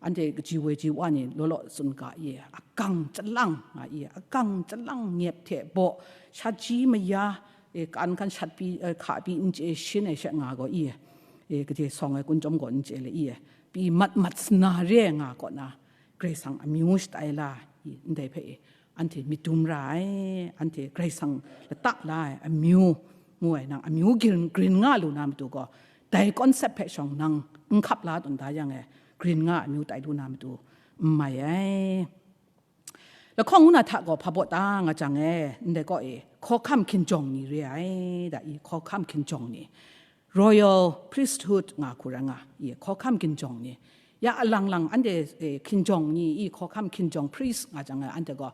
anhte kaji woi ji wa ni law law tsun ga, i, akang chyalang, a, i, akang chyalang nyep hte baw, shat ji maya, e, kan kan shat pyi, e, hka pyi n chye shin ai sha nga gaw, i, e, kaje sawng ai kun chyawm gaw n chye le, i, pyi mat mat sna re ai nga kaw na, Karai Kasang amyu shatai la, i, ndai hpe, e, anhte myit dum ra ai, anhte Karai Kasang lata la ai amyu, ngu ai nang amyu grin, grin nga lu na matu gaw, dai concept hpe shawng nang n hkap la tawn da yang e, grin nga amyu tai lu na matu n mai ai. Lahkawng ngu na hta gaw hpa baw ta nga jang e, ndai kaw e, hkawhkam hkinjawng ni re ai, da i, hkawhkam hkinjawng ni, royal priesthood nga hku rai nga, i, hkawhkam hkinjawng ni, Ya alang lang anhte, eh, hkinjawng ni i, hkawhkam hkinjawng, priest nga jang, anhte gaw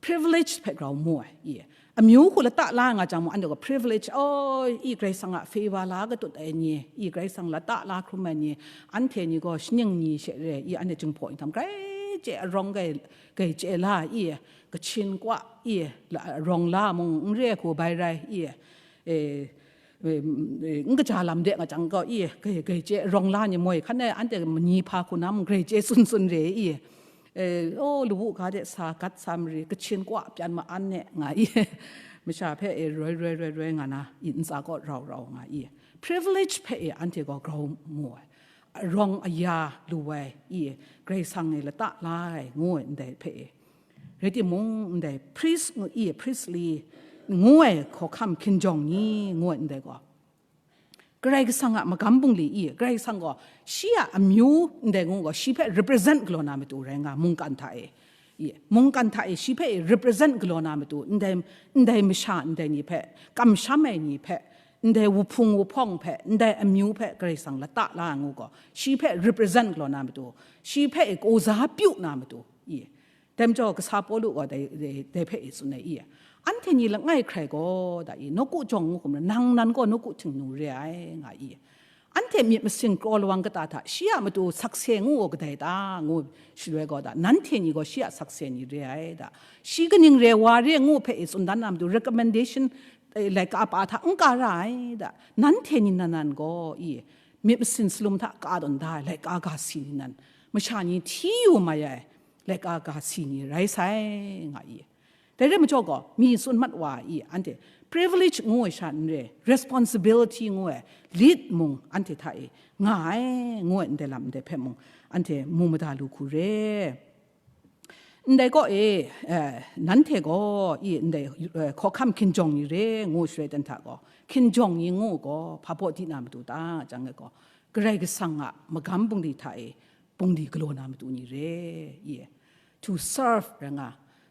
privilege hpe grau mu ai i. Amyu hku lata la nga jang mung, anhte gaw privilege, oh, i Karai Kasang a favor la katut ai ni, i Karai Kasang lata la hkrum ai ni, anhte ni gaw shaning ni she re i, anhte Jinghpaw Yinghtam grai chye arawng gai, gai chye la i, kachin kwa i, la, arawng la mung n re ai hku bai rai i, e, e, e, n kaja lam de nga jang gaw i, gai, gai chye arawng la ni moi, hkan e anhte mani hpa hku na mung grai chye tsun tsun re i, e, o, lawu ga de sa gat sa mari, kachin kwa pyan ma an ne nga i, masha hpe e roi, roi, roi, roi nga na i, ntsa kaw rau rau nga i, privilege hpe e anhte gaw grau mu ai, arawng aya lu ai i, Karai Kasang e lata la ai ngu ai ndai hpe e, rai timung, ndai priest ngu i, priestly ngu ai hkawhkam hkinjawng ni ngu ai ndai gaw, Karai Kasang a magam bungli i, Karai Kasang gaw shi a amyu ndai ngu gaw shi hpe represent galaw na matu rai nga, mungkan hta e. I, mungkan hta e shi hpe represent galaw na matu, ndai, ndai masha ndai ni hpe, kamsham ai ni hpe, ndai wuhpung wuhpawng hpe, ndai amyu hpe Karai Kasang lata la ai ngu gaw, shi hpe represent galaw na matu, shi hpe e koza pyu na matu, i. Dai majaw, kasa Pawlu gaw dai, dai, dai hpe e tsun ai i, anhte ni langai hkrai gaw, da i, nawku jawng ngu hkum rai, nang nan gaw nawku htingnu re ai, nga i. Anhte myit masin kraw lawang kata hta, shi a matu sakse ngu gaw kadai ta, ngu shaloi gaw da, nanhte ni gaw shi a sakse ni re ai da, shi kaning re wa re ngu hpe e tsun dan na matu, recommendation, eh, laika pa hta n ka ra ai da, nanhte ni nan nan gaw i, myit masin salum hta ka tawn da ai laika ga si ni nan, masha ni hti yu mai ai laika ga si ni rai sai, nga i. Dai rai majaw gaw, mi tsun mat wa i, anhte privilege ngu ai sha n re, responsibility ngu ai, lead mung anhte hta e nga ai, ngu ai ndai lam ndai hpe mung, anhte mu mada lu hku re. Ndai gaw e, eh, nanhte gaw i, ndai, eh, hkawhkam hkinjawng ni re, ngu shaloi dan hta gaw, hkinjawng ni ngu gaw, hpa baw di na matu ta, jang e gaw, Karai Kasang a magam bungli hta e, bungli galaw na matu ni re, i. To serve rai nga,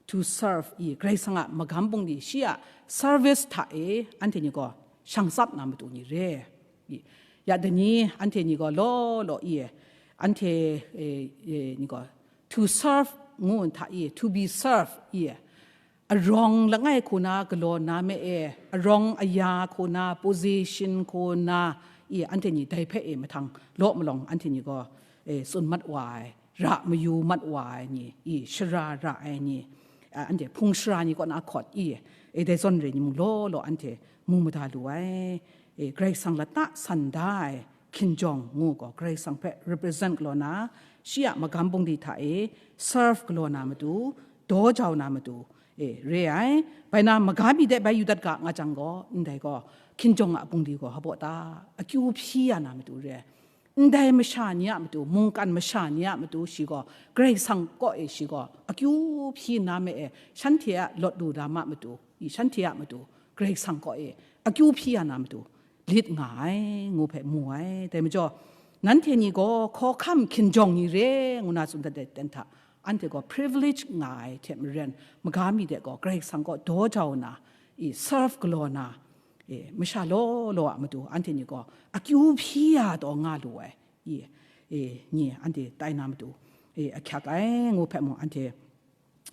to serve i, Karai Kasang a magam bungli shi a service hta e, anhte ni gaw shang tsap na matu ni re, i. Ya dai ni, anhte ni gaw law law i, anhte, e, e, ni gaw to serve ngu hta i, to be served i, arawng langai hku na galaw na me e, arawng aya hku na, position hku na, i, anhte ni dai hpe e mahtang law malawng anhte ni gaw, e, tsun mat wa ai, ra mayu mat wa ai ni, i, shara ra ai ni, a, anhte hpung shara ni kaw na hkawt i, e, dai zawn re ni mung law law anhte mu mada lu ai, e, Karai Kasang lata san da ai hkinjawng ngu gaw, Karai Kasang hpe represent galaw na, shi a magam bungli hta e serve galaw na matu, daw jau na matu, e, re ai. Bai na, maga mi de bai yu dat ga nga jang gaw, ndai gaw, hkinjawng a bungli gaw hpa baw ta, akyu hpyi ya na matu re ai. Ndai masha ni a matu, mungkan masha ni a matu, shi gaw, Karai Kasang kaw e shi gaw, akyu hpyi nna me e, shanhte a lawt lu lam a matu, i, shanhte a matu, Karai Kasang kaw e, akyu hpyi ya na matu, lit nga ai, ngu hpe mu ai. Dai majaw, nanhte ni gaw hkawhkam hkinjawng ni re, ngu na tsun dat ai ten hta, anhte gaw privilege nga ai hte maren, maga mi de gaw Karai Kasang kaw daw jau na, i, serve galaw na, e, masha law law a matu, anhte ni gaw akyu hpyi ya taw nga lu ai, i, e, ni anhte tai na matu, e, ahkyak ai, ngu hpe mung anhte,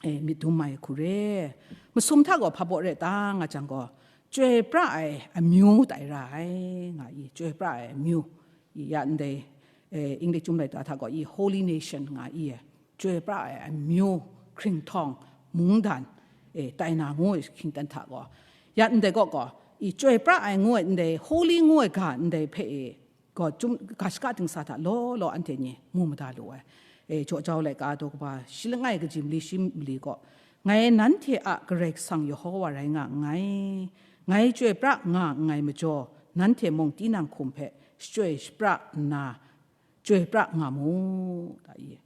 e, myit dum mai hku re. Masum hta gaw hpa baw re ta nga jang gaw, chyoi pra ai amyu tai ra ai, nga i, chyoi pra ai amyu. I, ya ndai, e, English chyum laika hta gaw i, holy nation nga i, chyoi pra ai amyu, hkringhtawng, mungdan, e, tai na ngu ai hkying dan hta gaw, ya ndai gaw gaw, i, chyoi pra ai ngu ai ndai, holy ngu ai ga ndai hpe e, gaw, chyum, ga shaka dingsa hta law law anhte ni mu mada lu ai. E, jaw jau laika daw kaba shi langai kaji mali shi mali gaw, ngai nanhte a Karai Kasang Yehowa rai nga nngai. Ngai chyoi pra nga nngai majaw, nanhte mung tinang hkum hpe shachyoi shapra nna, chyoi pra nga mu, da i.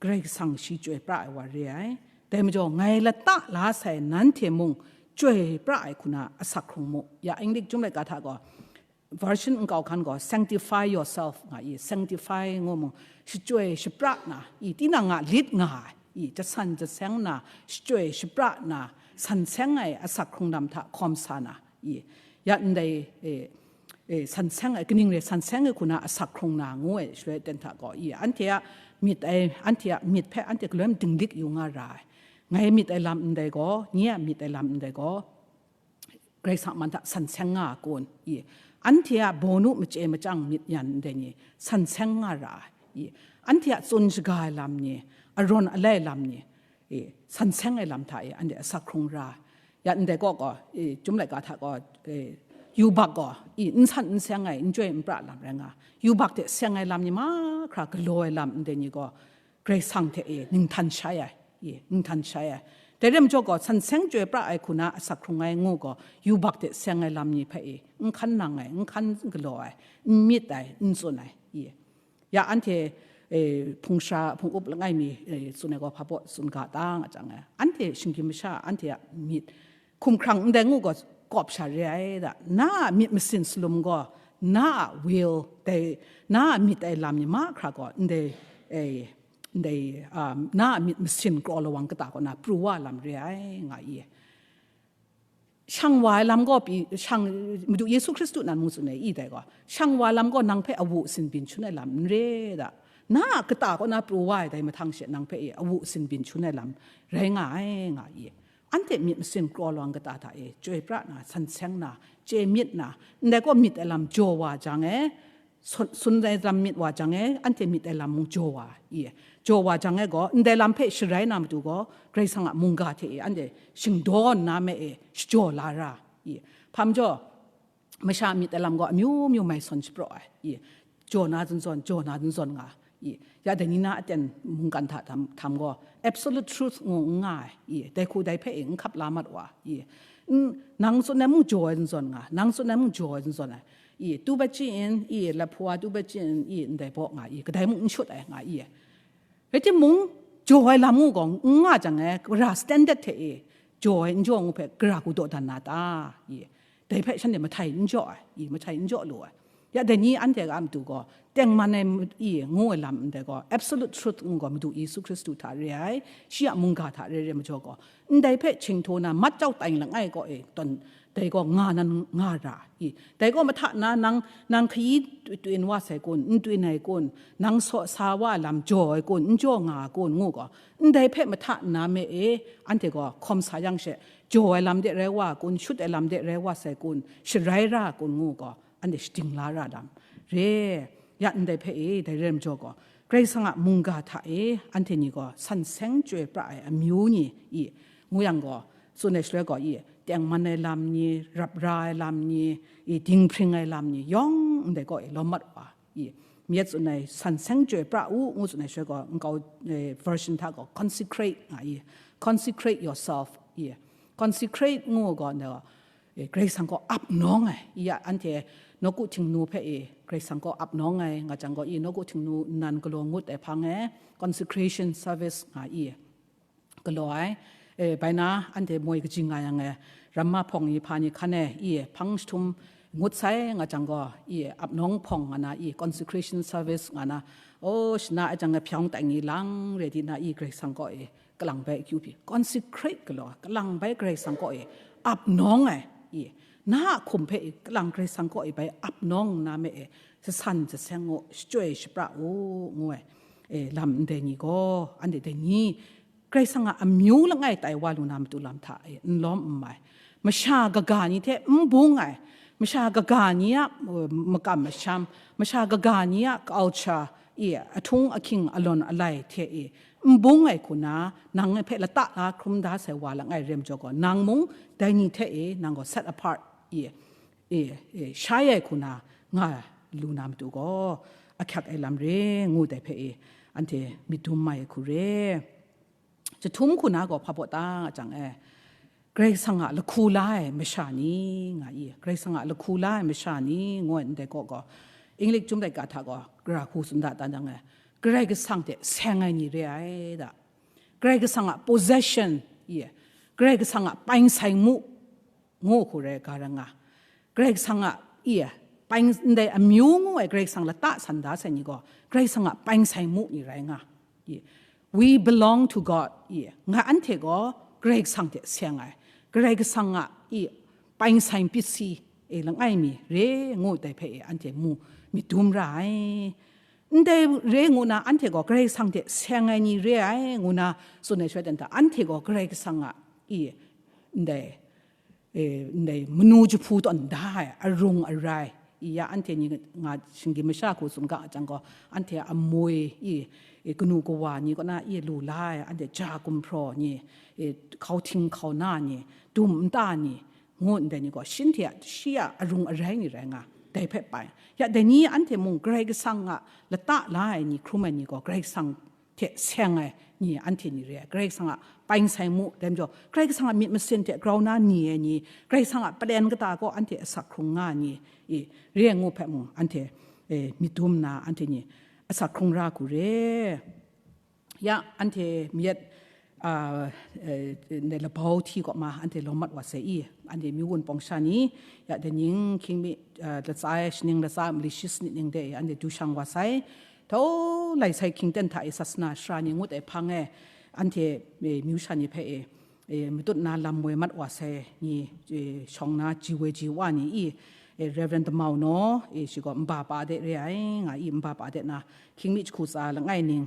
Karai Kasang shi chyoi pra ai wa re ai. Dai majaw, ngai lata la sai nanhte mung chyoi pra ai hku na asak hkrung mu. Ya English chyum laika hta gaw, version nkau hkan gaw, sanctify yourself nga i, sanctify ngu mung, shachyoi shapra na i, tinang a lit nga ai i, jasan jaseng na, shachyoi shapra na, san seng ai asak hkrung lam hta hkawm sa na i, ya ndai, e, e, san seng ai, kaning re san seng ai hku na asak hkrung na ngu ai shaloi ten hta gaw, i, anhte a myit ai, anhte a myit hpe anhte galoi dinglik yu nga ra ai. Ngai myit ai lam ndai gaw, nye a myit ai lam ndai gaw, Karai Kasang man hta san seng nga a kun, i, anhte a bawnu machye machyang myit yan ndai ni san seng nga ra ai, i, anhte a tsun shaga ai lam ni, arawn alai lam ni, i, san seng ai lam hta e, anhte asak hkrung ra. Ya ndai kaw gaw, i, Chyum laika hta gaw, i, yubak gaw, i, n san n seng ai, n chyoi n pra lam rai nga. Yubak hte seng ai lam ni mahkra galaw ai lam ndai ni gaw, Karai Kasang hte e ninghtan shai ai, i, ninghtan shai ai. Dai rai majaw gaw, san seng chyoi pra ai hku na asak hkrung ai ngu gaw, yubak hte seng ai lam ni hpe e n hkan nang ai, n hkan galaw ai, n myit ai, n tsun ai, i. Ya anhte, e, hpung sha, hpung up langai mi, e, tsun ai gaw hpa baw tsun ga ta nga chyang e, anhte shinggyim masha, anhte a myit hkumhkrang ndai ngu gaw kawp sha re ai da, na a myit masin salum gaw, na a will dai, na a myit ai lam ni mahkra gaw ndai, e, ndai, um, na a myit masin kraw lawang kata kaw na pru wa lam re ai, nga i. Shang wa ai lam gaw pyi, shang, Madu Yesu Hkristu nan mung tsun ai i dai gaw, shang wa ai lam gaw nang hpe awu sinbyin shangun ai lam n re da. Na a kata kaw na pru wa ai dai mahtang she nang hpe e awu sinbyin shangun ai lam rai nga ai, nga i. Anhte myit masin kraw lawang kata hta e chyoi pra na, san seng na, chye myit na, ndai gaw myit ai lam jaw wa jang e, sun, sun ai lam myit wa jang e, anhte myit ai lam mung jaw wa i. Jaw wa jang e gaw, ndai lam hpe sharai na matu gaw, Karai Kasang a mungga hte e anhte shingdaw nna me e shajaw la ra i. Hpa majaw, masha myit ai lam gaw amyu myu mai sawn shapraw ai i. Jaw na zawn zawn, jaw na zawn zawn nga i. Ya dai ni na aten mungkan hta htam, htam gaw, absolute truth ngu n nga ai i. Dai hku dai hpe e n hkap la mat wa i. N, nang tsun ai mung jaw ai zawn zawn nga, nang tsun ai mung jaw ai zawn zawn ai. I, tu ba chin, i, lahpu wa tu ba chin, i, ndai baw nga, i, kadai mung n shut ai nga, i. Rai timung, jaw ai lam ngu gaw, n nga jang e, ra standard hte e, jaw ai n jaw ngu hpe, gara hku dawdan na ta, i. Dai hpe shanhte mahtai n jaw ai, i, mahtai n jaw lu ai. Ya dai ni anhte a matu gaw, tengman ai, i, ngu ai lam ndai gaw, absolute truth ngu gaw, Madu Yesu Hkristu hta re ai, shi a mungga hta re re majaw gaw, ndai hpe ching htaw na, mat jau tai langai gaw e, tawn, dai gaw nga nan nga ra i. Dai gaw mahta na nang, nang hkayi twin wa sai kun, n twin ai kun, nang saw sa wa lam jaw ai kun, n jaw nga ai kun ngu gaw, ndai hpe mahta na me e, anhte gaw hkawm sa yang she, jaw ai lam de rai wa ai kun, shut ai lam de rai wa sai kun, sharai ra ai kun ngu gaw, anhte shading la ra lam re. Ya ndai hpe e, dai rai majaw gaw, Karai Kasang a mungga hta e, anhte ni gaw san seng chyoi pra ai amyu ni i, ngu yang gaw, tsun ai shaloi gaw i, tengman ai lam ni, rap ra ai lam ni, i, dinghpring ai lam ni, yawng ndai gaw e lawm mat wa i, myit tsun ai san seng chyoi pra u, ngu tsun ai shaloi gaw, nkau, eh, version hta gaw consecrate nga i, consecrate yourself i, consecrate ngu gaw, ndai gaw, e, Karai Kasang kaw ap nawng ai, i ya anhte nawku Htingnu hpe e, Karai Kasang kaw ap nawng ai, nga jang gaw, i nawku Htingnu nnan galaw ngut ai hpang e, consecration service nga i, galaw ai. E, bai na, anhte moi kaji nga yang e, ramma hpawng ni hpa ni hkan e, i hpang jahtum ngut sai, nga jang gaw, i ap nawng hpawng nga na, i consecration service nga na, o, shana ai jang e, hpyawng tai ni lang, re di na, i Karai Kasang kaw e, kalang bai akyu pyi, consecrate galaw, kalang bai Karai Kasang kaw e ap nawng ai, i, na a hkum hpe i, kalang Karai Kasang kaw e bai ap nawng nna me e, sasan saseng u, shachyoi shapra u, ngu ai, e, lam ndai ni gaw, anhte dai ni, Karai Kasang a amyu langai tai wa lu na matu lam hta e, n lawm n mai. Masha kaga ni hte n bung ai, masha kaga ni a, uh, makam masham, masha kaga ni a culture, i, ahtung ahkying alawn alai hte i, n bung ai hku na, nang hpe lata la hkrum da sai wa langai re majaw gaw, nang mung dai ni hte e, nang gaw set apart, i, i, i, shai ai hku na nga lu na matu gaw, ahkyak ai lam re ngu dai hpe e, anhte myit dum mai ai hku re. Jahtum hku na gaw hpa baw ta nga jang e, Karai Kasang a lahku la ai masha ni, nga i, Karai Kasang a lahku la ai masha ni, ngu ai ndai kaw gaw, English Chyum laika hta gaw, gara hku tsun da tan jang e, Karai Kasang hte seng ai ni re ai da. Karai Kasang a possession, i, Karai Kasang a paing sai mu, ngu hku rai ga ra nga. Karai Kasang a, i, paing, ndai amyu ngu ai Karai Kasang lata san da sai ni gaw, Karai Kasang a paing sai mu ni rai nga. I, we belong to God, i, nga anhte gaw Karai Kasang hte seng ai. Karai Kasang a, i, paing sai pyit si, e langai mi re ngu dai hpe e anhte mu myit dum ra ai. Ndai re ngu na anhte gaw Karai Kasang hte seng ai ni re ai ngu na tsun ai shaloi dan hta, anhte gaw Karai Kasang a i ndai e, ndai manu jahpu tawn da ai arung arai, i ya anhte ni nga shinggyim masha hku tsun ga jang gaw, anhte amoi i, i kanu kawa ni kaw na i lu la ai, anhte ja gumhpraw ni, i hkauhting hkauna ni, dum nta ni, ngu ndai ni gaw, shinhte a, shi a arung arai ni rai nga, dai hpe pai. Ya, dai ni anhte mung Karai Kasang a lata la ai ni, hkrum ai ni gaw, Karai Kasang hte seng ai ni anhte ni re ai, Karai Kasang a paing sai mu, dai majaw, Karai Kasang a myit masin hte grau na ni ai ni, Karai Kasang a palen kata gaw anhte asak hkrung nga ni, i, re ai ngu hpe mung, anhte, e, myit dum nna, anhte ni asak hkrung ra hku re. Ya, anhte myit, a, e, ndai labau hti kaw ma, anhte lawm mat wa sai i, anhte myu wun pawng sha ni, ya, dai ning hkying mi, a, latsa e, shaning latsa e, mali shi sanit ning de e, anhte du shang wa sai. Tau lai sai hkying ten hta e, sasana sara ni ngut ai hpang e, anhte, e, myu sha ni hpe e, e, matut na lam woi mat wa sai ni, e, shawng na ji woi ji wa ni i, e, Reverend Damau Naw, e, shi gaw nba pa de re ai, nga i nba pa de na, hkying mi jahku tsa langai ning,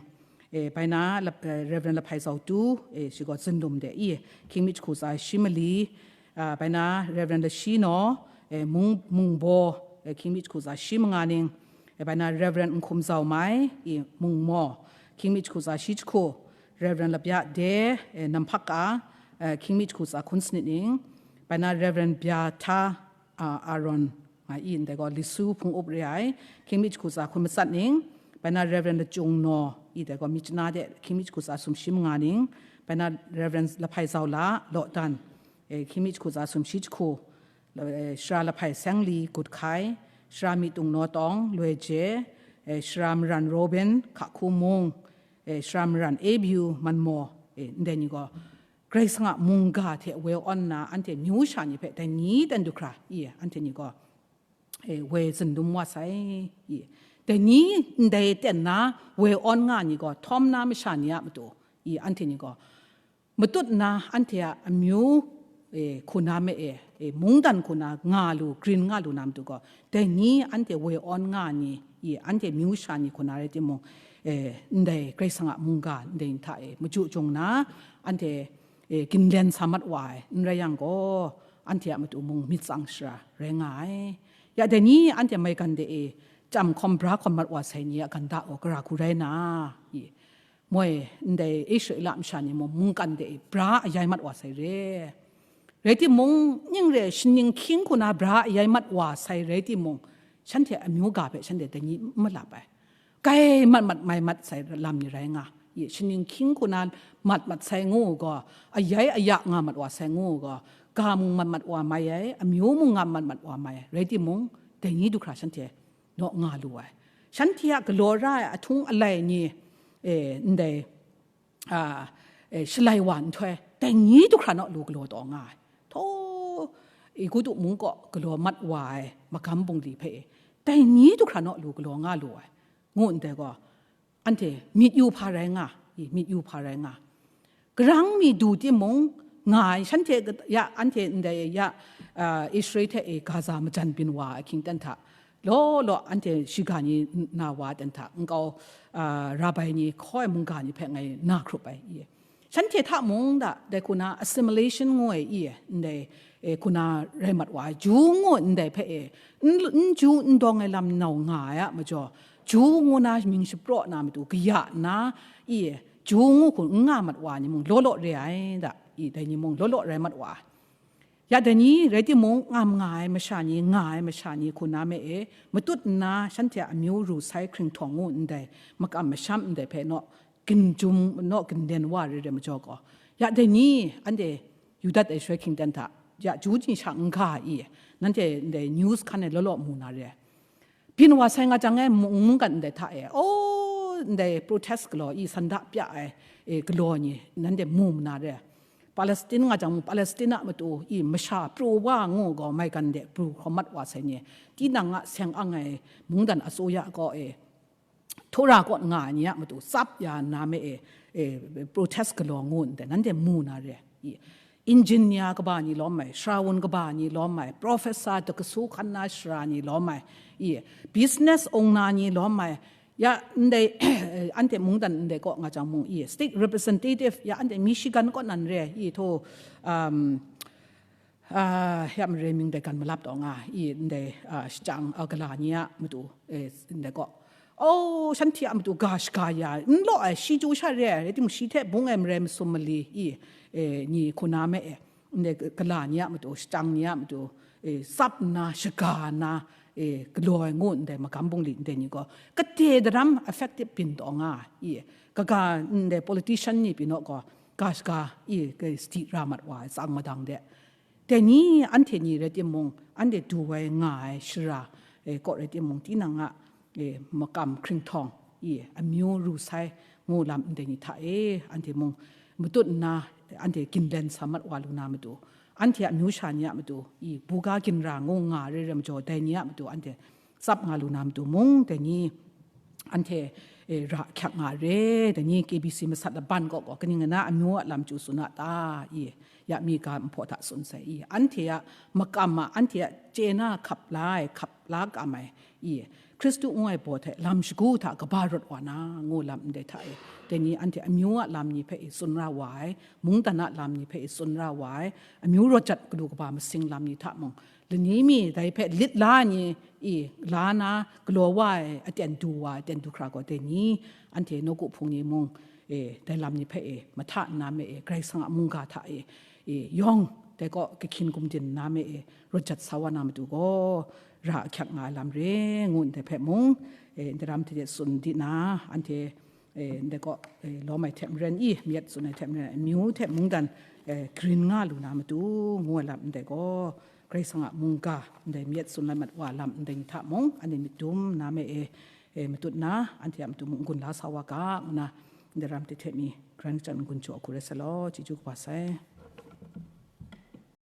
e, bai na lap-, e, Reverend Lahpai Zau Tu, e, shi gaw Zindum de i, hkying mi jahku tsa shi mali, a, bai na Reverend Lashi Naw, e, Mung, Mungbaw, e, hkying mi jahku tsa shi manga ning, e, bai na Reverend Nhkum Zau Mai, i, Mungmaw, hkying mi jahku tsa shi jahku, Reverend Lapya De, e, Namphak Ka, e, hkying mi jahku tsa hkun sanit ning, bai na Reverend Bya Hta, a, Aaron, nga i ndai gaw Lisu hpung up re ai, hkying mi jahku tsa hkun matsat ning, bai na Reverend Lachyung Naw, i dai gaw Myitkyina de hkying mi jahku tsa sumshi manga ning, bai na Reverend Lahpai Zau La, Lawdan, e, hkying mi jahku tsa sumshi jahku, la-, e, Sara Lahpai Sengli, Gut Hkai, Sara Myit Tung Naw Tawng, Loi Je, e, Sara Maran Robin, Hka Hku Mung, e, Sara Maran Ebyu, Manmaw, e, ndai ni gaw, Karai Kasang a mungga hte woi awn nna, anhte myu sha ni hpe dai ni ten du hkra i, anhte ni gaw, e, woi zindum wa sai i. Dai ni ndai ten na woi awn nga ni gaw, htawm na masha ni a matu i, anhte ni gaw, matut na anhte a amyu, e, hku na me e, e, mungdan hku na nga lu, grin nga lu na matu gaw, dai ni anhte woi awn nga ni, i, anhte myu sha ni hku na rai timung, e, ndai Karai Kasang a mungga ndai hta e maju jung na, anhte, e, ginlen sa mat wa ai, n rai yang gaw, anhte a matu mung myit tsang shara rai nga ai. Ya dai ni anhte maigan de e, chyam hkawm bra hkawm mat wa sai ni a ganda gaw gara hku rai na, i, moi, ndai Israela masha ni mung mungkan de e bra ayai mat wa sai re. Rai timung, ning re, shaning hkying hku na bra ayai mat wa sai rai timung, shanhte amyu ga hpe shanhte dai ni n malap ai. Kai mat mat mai mat sai lam ni rai nga, i, shaning hkying hku na mat mat sai ngu u gaw, ayai aya nga mat wa sai ngu u gaw, ga mung mat mat wa mai ai, amyu mung nga mat mat wa mai ai, rai timung, dai ni du hkra shanhte naw nga lu ai. Shanhte a galaw ra ai ahtung alai ni, e, ndai, a, e, shalai wa nhtoi, dai ni du hkra naw lu galaw taw nga ai. Htaw, Egutu mung kaw galaw mat wa ai magam bungli hpe e, dai ni du hkra naw lu galaw nga lu ai, ngu ndai gaw, anhte myit yu hpa rai nga, i, myit yu hpa rai nga. Garang mi du timung nga ai, shanhte gat-, ya, anhte ndai ya, a, Israel hte e Gaza majan byin wa ai hkying ten hta, law law anhte shiga ni na wa ten hta, nkau, a, rabai ni hkaw ai mungga ni hpe ngai na hkrup ai, i. Shanhte hta mung da, dai hku na assimilation ngu ai, i, ndai, e, hku na rai mat wa ai, Ju ngu ndai hpe e, n, n Ju n dawng ai lam nau nga ai a majaw, Ju ngu na mying shapraw na matu kaya na, i, Ju ngu hku n nga mat wa ni mung law law re ai da, i, dai ni mung law law rai mat wa ai. Ya dai ni rai timung, ngam nga ai masha ni, nga ai masha ni hku na me e, matut nna shanhte a amyu ru sai hkringhtawng ngu ndai, makam masham ndai hpe naw, ginjum naw, ginlen wa re re majaw gaw, ya dai ni anhte yu dat ai shaloi hkying ten hta, ya Ju ni sha n ga i, nanhte ndai news hkan e law law mu na re. Byin wa sai nga jang e, mung, mungkan ndai hta e, oh, ndai protest galaw i, sanda pya ai, e, galaw ni, nanhte mu na re. Palestine nga jang mung, Palestine a matu i, masha pru wa ngu gaw, maigan de pru hkawm mat wa sai ni, tinang a seng ang ai mungdan atsuya gaw e, Torah kaw nga ai ni a matu tsap ya nna me e, e, protest galaw ngu ndai, nanhte mu na re. I, engineer kaba ni lawm ai, shawun kaba ni lawm ai, professor dakasu hkan na shara ni lawm ai, i, business owner ni lawm ai, ya ndai, ante mungdan ndai kaw nga jang mung, i, state representative, ya ante Michigan kaw nan re, i, to, um, ah, ya mare ming dai gan malap taw nga, i, ndai, ah, shajang, ah, gala ni a matu, eh, ndai kaw, oh, shanhte a matu ga shaga ya, n law ai, shi chyu sha re ai, rai timung, shi hte bung ai marai masum mali, i, eh, ni hku na me e, ndai gala ni a matu, shajang ni a matu, eh, tsap nna, shaga nna, eh, galaw ai ngu ndai magam bungli ndai ni gaw, kade daram effective byin taw nga ai, i, kaga ndai politician ni pyi naw gaw, ga shaga, i, sadi ra mat wa ai, tsang madang de. Dai ni, anhte ni rai timung, anhte du ai nga ai shara, eh, kaw rai timung, tinang a, eh, makam hkringhtawng, i, amyu ru sai, ngu lam ndai ni hta e, anhte mung matut nna, anhte ginlen sa mat wa lu na matu, anhte a amyu sha ni a matu, i, buga ginra ngu nga re ai majaw, dai ni a matu, anhte tsap nga lu na matu mung, dai ni, anhte, eh, ra hkyak nga re, dai ni K B C masat laban kaw gaw, kaning na amyu a lam chyu tsun a ta, i, ya mi ga nhpaw hta tsun sai, i, anhte a makam a, anhte a chye na hkap la ai, hkap la kam ai, i, Hkristu ngu ai baw hte lam shagu hta kaba rawt wa na, ngu lam ndai hta e, dai ni anhte amyu a lam ni hpe i tsun ra wa ai, mungdan a lam ni hpe i tsun ra wa ai, amyu rawt jat galu kaba masing lam ni hta mung, lani mi dai hpe lit la ai ni, i, la na galaw wa ai, aten du wa ai, aten du hkra gaw, dai ni anhte nawku hpung ni mung, e, dai lam ni hpe e mahta nna me e, Karai Kasang a mungga hta e, e, yawng dai kaw kahkyin gumdin nna me e, rawt jat sa wa na matu gaw, ra ahkyak nga ai lam re, ngu ndai hpe mung, e, ndai ram hte tsun di na, anhte, e, ndai kaw, e, lawm ai hte maren i, myit tsun ai hte maren, amyu hte mungdan, e, grin nga lu na matu, ngu ai lam ndai gaw, Karai Kasang a mungga, ndai myit tsun lai mat wa lam ndai ni hta mung, anhte myit dum nna me e, e, matut na, anhte a matu mung n-gun la sa wa ga, ngu na, ndai ram hte hte mi, Karai Kasang n-gun jaw hku rai sa law, chyeju kaba sai.